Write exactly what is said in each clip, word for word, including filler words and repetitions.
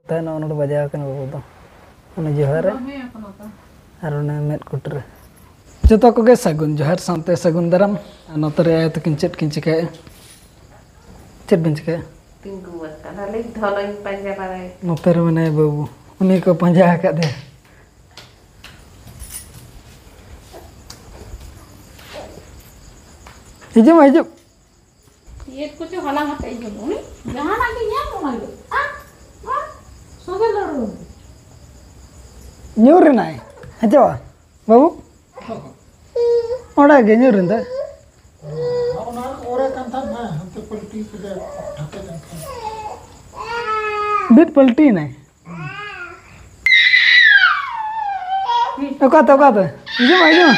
ᱛᱟᱦᱮᱱᱟ, ᱚᱱᱟ ᱫᱚ ᱵᱟᱡᱟᱣ ᱠᱟᱱᱟ ᱵᱟᱵᱩ ᱫᱚ᱾ ᱚᱱᱮ ᱡᱚᱦᱟᱨ ᱨᱮ ᱟᱨ ᱚᱱᱮ ᱢᱮᱫ ᱠᱩᱴ ᱨᱮ᱾ ᱡᱚᱛᱚ ᱠᱚᱜᱮ ᱥᱟᱹᱜᱩᱱ ᱡᱚᱦᱟᱨ ᱥᱟᱶᱛᱮ ᱥᱟᱹᱜᱩᱱ ᱫᱟᱨᱟᱢ᱾ ᱟᱨ ᱱᱚᱛᱮ ᱨᱮ ᱟᱭᱳ ᱛᱟᱹᱠᱤᱱ ᱪᱮᱫ ᱠᱤᱱ ᱪᱤᱠᱟᱹᱭᱮᱫᱼᱟ? ᱪᱮᱫ ᱵᱤᱱ ᱪᱤᱠᱟᱹᱭᱮᱫᱼᱟ? ᱛᱤᱸᱜᱩ ᱟᱠᱟᱱᱟᱞᱤᱧ, ᱫᱷᱚᱱᱚᱧ ᱯᱟᱸᱡᱟ ᱵᱟᱲᱟᱭ᱾ ᱱᱚᱛᱮ ᱨᱮ ᱢᱮᱱᱟᱭᱟ ᱵᱟᱹᱵᱩ, ᱩᱱᱤ ᱠᱚ ᱯᱟᱸᱡᱟ ᱟᱠᱟᱫᱮᱭᱟ᱾ ᱦᱤᱡᱩᱜ ᱢᱮ, ᱦᱤᱡᱩᱜ᱾ ᱪᱮᱫ ᱠᱚᱪᱚ ᱦᱟᱞᱟᱝ ᱟᱛᱮ ᱦᱤᱡᱩᱜ ᱩᱱᱤ, ᱡᱟᱦᱟᱱᱟᱜ ᱜᱮ ᱧᱟᱢ ᱚᱱᱟ ᱜᱮ᱾ ᱟᱨ, ᱟᱨ, ᱥᱚᱸᱜᱮ ᱞᱟᱹᱰᱩ᱾ ᱧᱩᱨ ᱮᱱᱟᱭ᱾ ᱦᱮᱸ ᱪᱮ ᱵᱟᱝ? ᱵᱟᱹᱵᱩ? ᱚᱸᱰᱮ ᱜᱮ ᱧᱩᱨ ᱮᱱ ᱫᱚ᱾ ᱚᱱᱟ ᱚᱨᱮ ᱠᱟᱱ ᱛᱟᱦᱮᱸᱫ ᱱᱟ, ᱦᱟᱱᱛᱮ ᱯᱟᱞᱴᱤ ᱠᱮᱫᱟ, ᱦᱟᱱᱛᱮ ᱠᱟᱱ ᱛᱟᱦᱮᱸᱫ᱾ ᱵᱤᱫ ᱯᱟᱞᱴᱤᱭᱮᱱᱟᱭ᱾ ᱚᱠᱟᱛᱮ, ᱚᱠᱟᱛᱮ? ᱦᱤᱡᱩᱜ ᱢᱮ, ᱦᱤᱡᱩᱜ ᱢᱮ᱾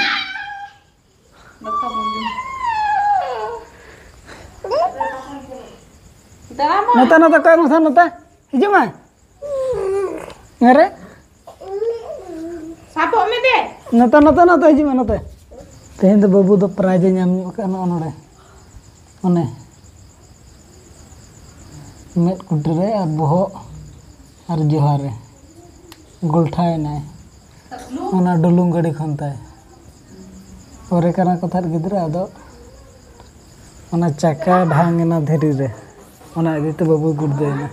ᱫᱟᱬᱟ ᱢᱟ᱾ ᱱᱚᱛᱮ, ᱱᱚᱛᱮ, ᱠᱚᱭᱚᱜ ᱢᱮᱥᱮ, ᱱᱚᱛᱮ᱾ ᱦᱤᱡᱩᱜ ᱢᱮ᱾ ᱟᱨᱮ᱾ ᱥᱟᱵᱚᱜ ᱢᱮ ᱫᱮ᱾ ᱱᱚᱛᱮ, ᱱᱚᱛᱮ, ᱱᱚᱛᱮ, ᱦᱤᱡᱩᱜ ᱢᱮ, ᱱᱚᱛᱮ᱾ ᱛᱮᱦᱮᱧ ᱫᱚ ᱵᱟᱹᱵᱩ ᱫᱚ prize ᱮ ᱧᱟᱢ ᱧᱚᱜ ᱠᱟᱜᱼᱟ, ᱱᱚᱜᱼᱚ ᱱᱚᱰᱮ᱾ ᱚᱱᱮ᱾ ᱢᱮᱫ ᱠᱩᱴᱤ ᱨᱮ ᱟᱨ ᱵᱚᱦᱚᱜ ᱟᱨ ᱡᱚᱦᱟ ᱨᱮ᱾ ᱜᱚᱞᱴᱷᱟᱣ ᱮᱱᱟᱭ᱾ ᱚᱱᱟ ᱰᱩᱞᱩᱝ ᱜᱟᱹᱰᱤ ᱠᱷᱚᱱ ᱛᱟᱭ᱾ ᱯᱚᱨᱮ ᱠᱟᱱᱟ ᱠᱚ ᱛᱟᱦᱮᱸᱫ ᱜᱤᱫᱽᱨᱟᱹ, ᱟᱫᱚ ᱚᱱᱟ ᱪᱟᱠᱟ ᱰᱷᱟᱝ ᱮᱱᱟ ᱫᱷᱤᱨᱤ ᱨᱮ, ᱚᱱᱟ ᱤᱫᱤ ᱛᱮ ᱵᱟᱹᱵᱩᱭ ᱜᱩᱲᱫᱟᱹᱣ ᱮᱱᱟ᱾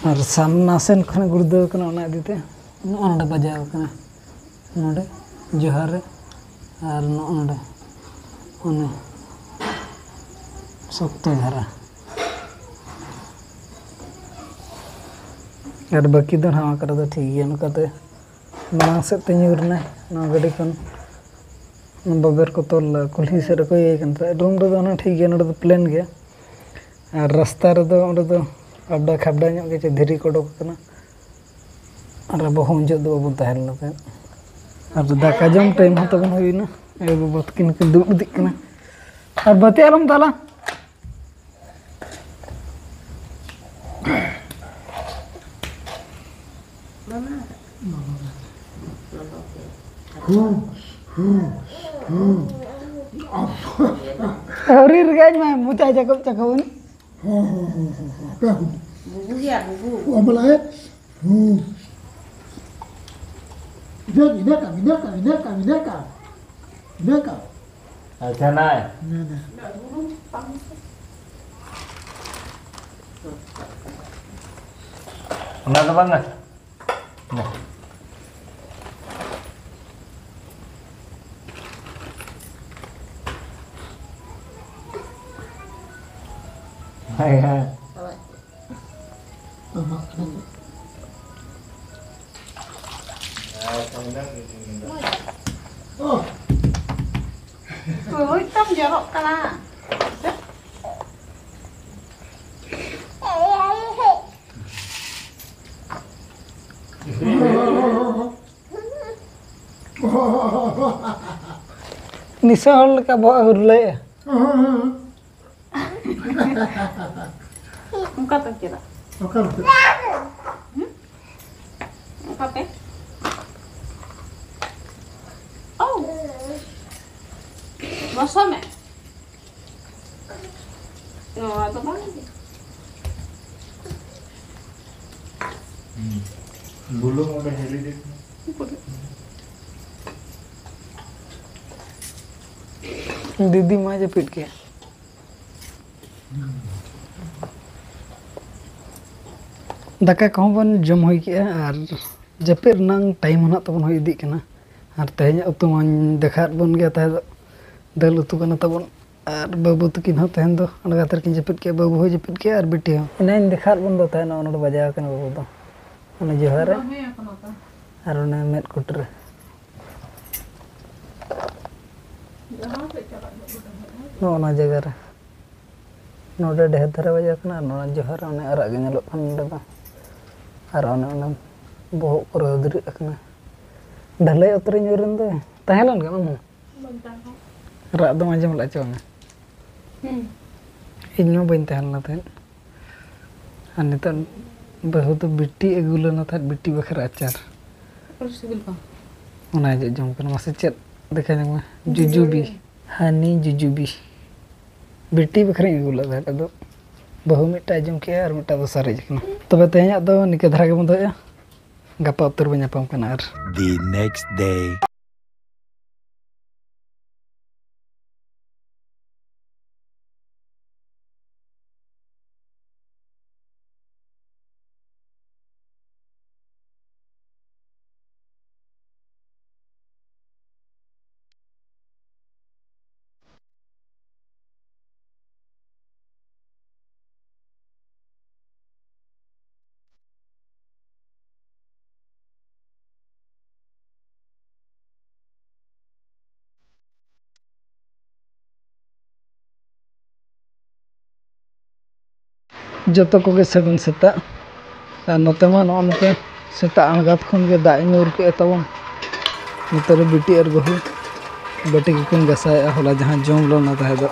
ᱟᱨ ᱥᱟᱢᱱᱟ ᱥᱮᱱ ᱠᱷᱚᱱᱮ ᱜᱩᱲᱫᱟᱹᱣ ᱠᱟᱱᱟ, ᱚᱱᱟ ᱤᱫᱤ ᱛᱮ ᱱᱚᱜᱼᱚ ᱱᱚᱰᱮ ᱵᱟᱡᱟᱣ ᱠᱟᱱᱟ, ᱱᱚᱰᱮ ᱡᱚᱦᱟ ᱨᱮ, ᱟᱨ ᱱᱚᱜᱼᱚ ᱱᱚᱰᱮ ᱚᱱᱮ ᱥᱚᱠᱛᱚ ᱫᱷᱟᱨᱟ᱾ ᱟᱨ ᱵᱟᱹᱠᱤ ᱫᱚ ᱱᱟᱦᱟᱜ ᱚᱱᱟ ᱠᱚᱨᱮ ᱫᱚ ᱴᱷᱤᱠ ᱜᱮᱭᱟ, ᱱᱚᱝᱠᱟᱛᱮ ᱢᱟᱲᱟᱝ ᱥᱮᱫ ᱛᱮ ᱧᱩᱨ ᱮᱱᱟ ᱱᱚᱣᱟ ᱜᱟᱹᱰᱤ ᱠᱷᱚᱱ᱾ ᱵᱟᱵᱮᱨ ᱠᱚ ᱛᱚᱞ ᱞᱮᱫᱟ, ᱠᱩᱞᱦᱤ ᱥᱮᱫ ᱨᱮᱠᱚ ᱤᱭᱟᱹᱭ ᱠᱟᱱ ᱛᱟᱦᱮᱸᱫ᱾ ᱨᱩᱢ ᱨᱮᱫᱚ ᱚᱱᱟ ᱴᱷᱤᱠ ᱜᱮᱭᱟ, ᱱᱚᱰᱮ ᱫᱚ plain ᱜᱮᱭᱟ᱾ ᱟᱨ ᱨᱟᱥᱛᱟ ᱨᱮᱫᱚ ᱚᱸᱰᱮ ᱫᱚ ᱟᱵᱰᱟ ᱠᱷᱟᱵᱰᱟ ᱧᱚᱜ ᱜᱮ, ᱪᱮᱫ ᱫᱷᱤᱨᱤ ᱠᱚ ᱚᱰᱚᱠ ᱟᱠᱟᱱᱟ᱾ ᱟᱨ ᱟᱵᱚ ᱦᱚᱸ ᱩᱱ ᱡᱚᱦᱚᱜ ᱫᱚ ᱵᱟᱵᱚᱱ ᱛᱟᱦᱮᱸ ᱞᱮᱱᱟ ᱛᱟᱦᱮᱸᱫ᱾ ᱟᱨ ᱫᱟᱠᱟ ᱡᱚᱢ time ᱦᱚᱸ ᱛᱟᱵᱚᱱ ᱦᱩᱭᱱᱟ᱾ ᱟᱭᱳ ᱵᱟᱵᱟ ᱛᱟᱹᱠᱤᱱ ᱠᱤᱱ ᱫᱩᱲᱩᱵ ᱤᱫᱤᱜ ᱠᱟᱱᱟ᱾ ᱟᱨ ᱵᱟᱹᱛᱤ ᱟᱞᱚᱢ ᱫᱟᱞᱟ᱾ ᱟᱹᱣᱨᱤ ᱨᱮᱜᱮ ᱤᱧ ᱢᱟ ᱢᱚᱪᱟᱭ ᱪᱟᱠᱚᱵ ᱪᱟᱠᱚᱵ ᱮᱱ᱾ ᱵᱩᱵᱩ ᱜᱮᱭᱟ, ᱵᱩᱵᱩ᱾ ᱚ, ᱵᱚᱞᱮ, ᱦᱩᱸ᱾ ᱤᱱᱟᱹ, ᱤᱱᱟᱹ ᱠᱟᱜ, ᱤᱱᱟᱹ ᱠᱟᱜ, ᱤᱱᱟᱹ ᱠᱟᱜ, ᱤᱱᱟᱹ ᱠᱟᱜ᱾ ᱤᱱᱟᱹ ᱠᱟᱜ᱾ ᱟᱪᱪᱷᱟ, ᱱᱟᱭ᱾ ᱤᱱᱟᱹ, ᱤᱱᱟᱹ᱾ ᱚᱱᱟ ᱫᱚ ᱵᱟᱝᱟ᱾ ᱱᱟ᱾ ᱦᱮᱸ, ᱦᱮᱸ᱾ ᱦᱳᱭ ᱛᱚᱢ ᱡᱚᱨᱚᱜ ᱠᱟᱱᱟ᱾ ᱱᱤᱥᱟᱹ ᱦᱚᱲ ᱞᱮᱠᱟ ᱵᱚᱦᱚᱜ ᱮ ᱦᱩᱨᱞᱟᱹᱭᱮᱜᱼᱟ᱾ ᱚᱱᱠᱟ ᱛᱮ ᱪᱮᱫᱟᱜ? ᱚᱠᱟ ᱨᱮ? ᱦᱩᱸ? ᱚᱱᱠᱟ ᱛᱮ᱾ ᱚ᱾ ᱞᱚᱥᱚᱫ ᱢᱮ᱾ ᱱᱚᱣᱟ ᱫᱚ ᱵᱟᱝ᱾ ᱦᱩᱸ᱾ ᱵᱩᱞᱩᱝ ᱚᱸᱰᱮ ᱦᱤᱨᱤᱡ ᱮᱫ᱾ ᱫᱤᱫᱤ ᱢᱟ ᱡᱟᱹᱯᱤᱫ ᱠᱮᱫ᱾ ᱫᱟᱠᱟ ᱠᱚᱦᱚᱸ ᱵᱚᱱ ᱡᱚᱢ ᱦᱩᱭ ᱠᱮᱜᱼᱟ ᱟᱨ ᱡᱟᱹᱯᱤᱫ ᱨᱮᱱᱟᱜ ᱴᱟᱭᱤᱢ ᱦᱚᱸ ᱱᱟᱜ ᱛᱟᱵᱚᱱ ᱦᱩᱭ ᱤᱫᱤᱜ ᱠᱟᱱᱟ᱾ ᱟᱨ ᱛᱮᱦᱮᱧᱟᱜ ᱩᱛᱩ ᱢᱟᱧ ᱫᱮᱠᱷᱟᱣᱟᱫ ᱵᱚᱱ ᱜᱮᱭᱟ, ᱛᱟᱦᱮᱸ ᱫᱚ ᱫᱟᱹᱞ ᱩᱛᱩ ᱠᱟᱱᱟ ᱛᱟᱵᱚᱱ᱾ ᱟᱨ ᱵᱟᱹᱵᱩ ᱛᱟᱹᱠᱤᱱ ᱦᱚᱸ ᱛᱮᱦᱮᱧ ᱫᱚ ᱟᱬᱜᱟᱛ ᱨᱮᱠᱤᱱ ᱡᱟᱹᱯᱤᱫ ᱠᱮᱜᱼᱟ, ᱵᱟᱹᱵᱩ ᱦᱚᱸᱭ ᱡᱟᱹᱯᱤᱫ ᱠᱮᱜᱼᱟ ᱟᱨ ᱵᱤᱴᱤ ᱦᱚᱸ᱾ ᱮᱱᱟᱱ ᱫᱮᱠᱷᱟᱣᱟᱫ ᱵᱚᱱ ᱫᱚ ᱛᱟᱦᱮᱸ ᱱᱚᱜᱼᱚ ᱱᱚᱰᱮ ᱵᱟᱡᱟᱣ ᱟᱠᱟᱱᱟ ᱵᱟᱹᱵᱩ ᱫᱚ, ᱚᱱᱮ ᱡᱚᱦᱟᱨ ᱨᱮ ᱟᱨ ᱚᱱᱮ ᱢᱮᱫ ᱠᱩᱴ ᱨᱮ᱾ ᱱᱚᱜᱼᱚ ᱱᱚᱣᱟ ᱡᱟᱭᱜᱟ ᱨᱮ ᱱᱚᱰᱮ ᱰᱷᱮᱨ ᱫᱷᱟᱨᱟ ᱵᱟᱡᱟᱣ ᱠᱟᱱᱟ ᱟᱨ ᱱᱚᱣᱟ ᱡᱚᱦᱟᱨ ᱨᱮ ᱚᱱᱮ ᱟᱨᱟᱜ ᱜᱮ ᱧᱮᱞᱚᱜ ᱠᱟᱱᱟ ᱱᱚᱰᱮ ᱫᱚ᱾ ᱟᱨ ᱚᱱᱮ ᱚᱱᱟ ᱵᱚᱦᱚᱜ ᱠᱚᱨᱮ ᱦᱩᱫᱽᱨᱟᱹᱜ ᱟᱠᱟᱱᱟ᱾ ᱰᱷᱟᱹᱞᱟᱹᱭ ᱚᱠᱛᱚ ᱨᱮ ᱧᱩᱨ ᱮᱱ ᱫᱚ᱾ ᱛᱟᱦᱮᱸ ᱞᱮᱱ ᱜᱮ ᱟᱢ ᱦᱚᱸ? ᱨᱟᱜ ᱫᱚᱢ ᱟᱸᱡᱚᱢ ᱞᱮᱫᱼᱟ ᱪᱮ ᱵᱟᱝᱟ? ᱦᱩᱸ᱾ ᱤᱧ ᱢᱟ ᱵᱟᱹᱧ ᱛᱟᱦᱮᱸ ᱞᱮᱱᱟ ᱛᱟᱦᱮᱸᱫ᱾ ᱟᱨ ᱱᱤᱛᱚᱜ ᱵᱟᱹᱦᱩ ᱫᱚ ᱵᱤᱴᱤ ᱟᱹᱜᱩ ᱞᱮᱱᱟ ᱛᱟᱦᱮᱸᱫ, ᱵᱤᱴᱤ ᱵᱟᱠᱷᱨᱟ ᱟᱪᱟᱨ᱾ ᱟᱹᱰᱤ ᱥᱤᱵᱤᱞ ᱠᱟᱱᱟ᱾ ᱚᱱᱟ ᱡᱚ ᱡᱚᱢ ᱠᱟᱱᱟ᱾ ᱢᱟᱥᱮ ᱪᱮᱫ ᱫᱮᱠᱷᱟ ᱧᱚᱜ ᱢᱮ᱾ ᱡᱩᱡᱩᱵᱤ᱾ ᱡᱩᱡᱩᱵᱤ᱾ ᱦᱟᱹᱱᱤ ᱡᱩᱡᱩᱵᱤ᱾ ᱵᱤᱴᱤ ᱵᱟᱠᱷᱨᱟᱧ ᱟᱹᱜᱩ ᱞᱮᱫ ᱛᱟᱦᱮᱸᱫ, ᱟᱫᱚ ᱵᱟᱹᱦᱩ ᱢᱤᱫᱴᱟᱝ ᱡᱚᱢ ᱠᱮᱜᱼᱟ ᱟᱨ ᱢᱤᱫᱴᱟᱝ ᱫᱚ ᱥᱟᱨᱮᱡ ᱠᱟᱱᱟ᱾ ᱛᱚᱵᱮ ᱛᱮᱦᱮᱧᱟᱜ ᱫᱚ ᱱᱤᱝᱠᱟᱹ ᱫᱷᱟᱨᱟ ᱜᱮᱵᱚᱱ ᱫᱚᱦᱚᱭᱟ᱾ ᱜᱟᱯᱟ ᱩᱛᱟᱹᱨ ᱵᱚᱱ ᱧᱟᱯᱟᱢ ᱠᱟᱱᱟ ᱟᱨ The next day. ᱡᱚᱛᱚ ᱠᱚᱜᱮ ᱥᱟᱹᱜᱩᱱ ᱥᱮᱛᱟᱜ᱾ ᱟᱨ ᱱᱚᱛᱮ ᱢᱟ ᱱᱚᱜᱼᱚ ᱱᱚᱝᱠᱟ ᱥᱮᱛᱟᱜ ᱟᱬᱜᱟᱛ ᱠᱷᱚᱱ ᱜᱮ ᱫᱟᱜ ᱮ ᱧᱩᱨ ᱠᱮᱜᱼᱟ ᱛᱟᱵᱚᱱ᱾ ᱱᱚᱛᱮ ᱨᱮ ᱵᱤᱴᱤ ᱟᱨ ᱵᱟᱹᱦᱩ ᱵᱟᱹᱴᱤ ᱠᱚᱠᱤᱱ ᱜᱟᱥᱟᱣᱮᱫᱼᱟ, ᱦᱚᱞᱟ ᱡᱟᱦᱟᱸ ᱡᱚᱢ ᱞᱮᱱᱟ ᱛᱟᱦᱮᱸ ᱫᱚ᱾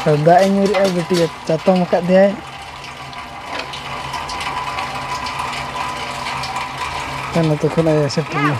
ᱟᱨ ᱫᱟᱜ ᱮ ᱧᱩᱨᱮᱜᱼᱟ, ᱵᱤᱴᱤ ᱪᱟᱛᱚᱢ ᱟᱠᱟᱫ ᱫᱮᱭᱟᱭ᱾ ᱟᱨ ᱱᱚᱛᱮ ᱠᱷᱚᱱ ᱟᱭᱳ ᱥᱮᱴᱮᱨ ᱮᱱᱟ᱾